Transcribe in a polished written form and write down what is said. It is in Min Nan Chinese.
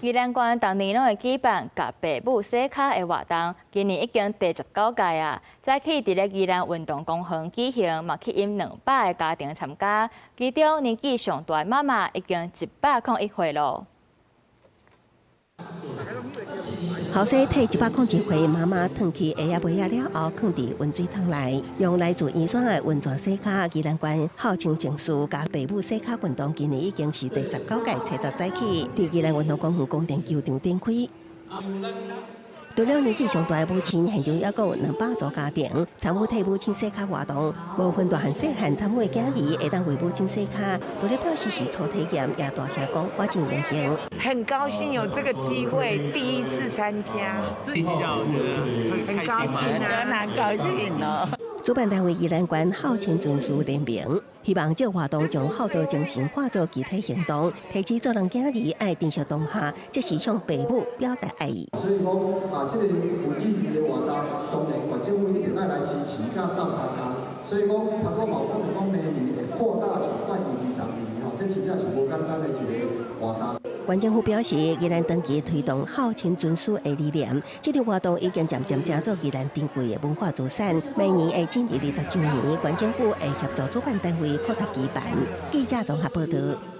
宜蘭縣逐年攏會舉辦共爸母洗跤的活動，今年已經第19屆啊。早起佇咧宜蘭運動公園舉行，嘛吸引200個家庭參加。其中年紀上大的媽媽已經101歲咯。後生替101歲媽媽褪去鞋仔襪仔了後，囥佇溫水桶內，用來自宜山的溫泉洗跤。宜蘭縣孝親敬師共爸母洗跤運動，今年已經是第19屆，初十早起，佇宜蘭運動公園公定球場展開。除了年紀上大的母親，現場猶閣有200組家庭參與替母親洗跤活動。無分大漢細漢參與的囝兒會當為母親洗跤，除了表示是初體驗，也大聲講我真榮幸。很高興有這個機會，第一次參加，自己覺得很高興啊，蠻高興哦。主辦單位宜蘭縣孝親尊師聯盟，希望這個活動將孝道精神化做具體行動，提醒做人囝兒愛珍惜當下，這是向爸母表達愛意。所以講啊，這個有意義的活動，當然縣政府一定愛來支持，佮鬥相共。所以講，頭拄嘛有講著講，明年會擴大舉辦20年吼，這真正是無簡單的一個活動。縣政府表示，宜蘭長期推動孝親尊師的理念，這個活動已經漸漸成做宜蘭珍貴的文化資產。明年會進入20周年，縣政府會協助主辦單位擴大舉辦。記者綜合報道。